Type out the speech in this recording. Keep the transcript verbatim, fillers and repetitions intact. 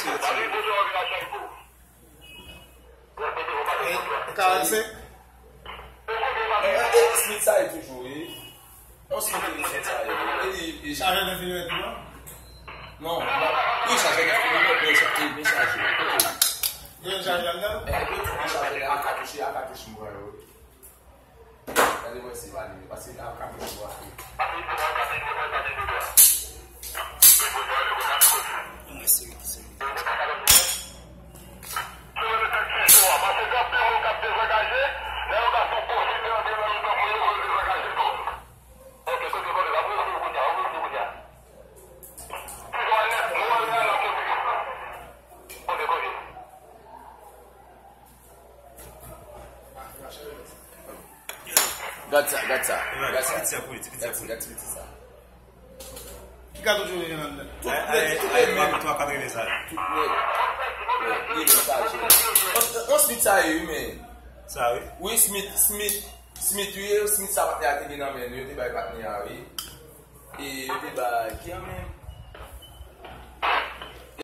E, e karannsenk? E, e, Smith sa ye toujou, wi. On Smith li sòt sa ye. E li, e Chajè nan fini mèt tou, non? Non, non. Wi, chajè nan fini mèt, men chaje, men chaje. Gen chajè anndan? E, e, wi, chajè a katouch, a katouch mwen yo. Gade mwen si va li, paske a katouch mwen. Gad sa, gad sa. Gad sa. Ti piti sa pou li, ti piti sa pou li. Gad ti piti sa. Ki katouch ou gen anndan? Tout nèt, tout nèt. Tout nèt. Li, li chaje. On, on Smith sa ye, wi, men. Sa, wi. Wi, Smith, Smith, Smith, wi, Smith sa patnè a te gen nan men li, yo te bay patnè a, wi. E yo te bay, ki an men?